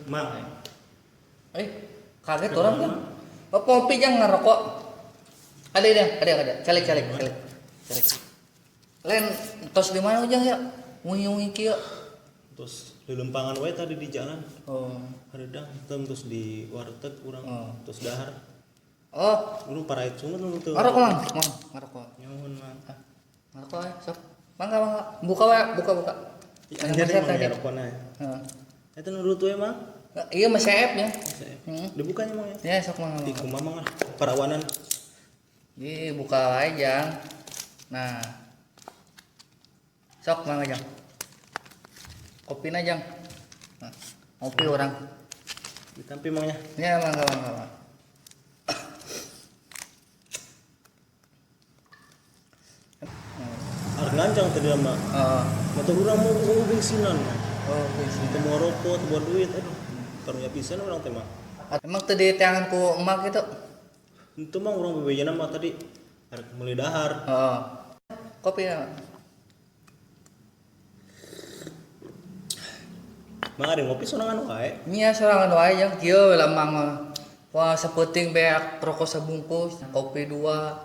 Mang. Eh, kaget orang kan. Oh, kopi jangan ngerokok. Ada ada ada ada. Calik calik calik. Calik. Lain tos di mana ujang ya? Ungi-ungi kieu. Terus lelempangan wae tadi di jalan. Oh. Hareudang tem terus di warteg urang terus dahar. Oh, Urang parait sungut nu teu. ngerokok mang, mang, ngerokok. Nyuhun mang. Ah, ngerokok ya, sok. Mangga mangga. Buka wae, buka buka. Anjir Ada emang tadi. ya rokona. Heeh. Eta nu dulu tuh emang. Iya masih ya. Dibukanya mang ya. Ya sok mangga. Di Mangga. kumaha mang lah parawanan. Ih, buka wae jang. Nah. Sok mangga jang. Kopina jang. Nah, ngopi orang. Ditampi mang nya. Ya mangga mangga. Mangga. Arek ngancang tadi mah. Oh, Motor urang mau mau bensinan. oh, bensin. Teu mau rokok, teu mau duit, aduh. Karunya pisan urang teh mah. Emang tadi tangan ku emak gitu. Itu mah urang bebejana mah tadi arek meuli dahar. Oh. Kopi ya. Mang ari ngopi sorangan wae. Nya sorangan wae jang kieu we lamang mah. Wah, sapenting beak rokok sebungkus, kopi dua.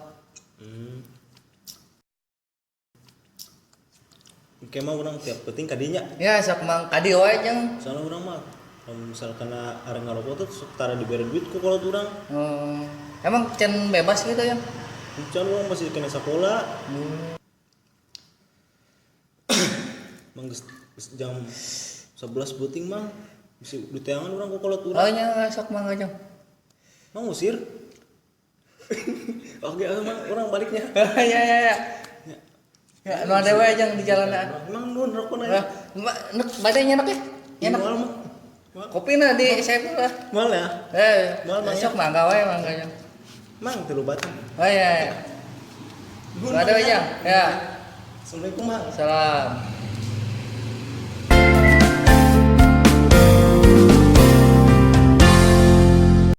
Engke mah urang tiap penting kadinya. Ya sok mang kadi wae jang. Soalnya urang mah kalau misalkan arek ngarokok tuh sok tara dibere duit ku kolot urang. Oh. Emang can bebas gitu ya? Can urang masih kena sekolah. Mang geus geus jam 11 beuting mang. Bisi diteangan urang ku kolot urang. Oh nya sok mang aja. Mang usir. Oke, mang urang baliknya. Ya ya ya. Ya, nu ada wae jang di jalan. Emang nuhun rokona ya. Nah, nek badai nyenek ya? Nyenek. Moal mah. Kopina di saya lah. Moal ya. Eh, Moal, Mang, ya? sok mangga wae mangga jang. Mang tilu batang. Oh iya. Ya. Nuhun, Nu ada Mang, wae jang. Ya. Assalamualaikum mang. Salam.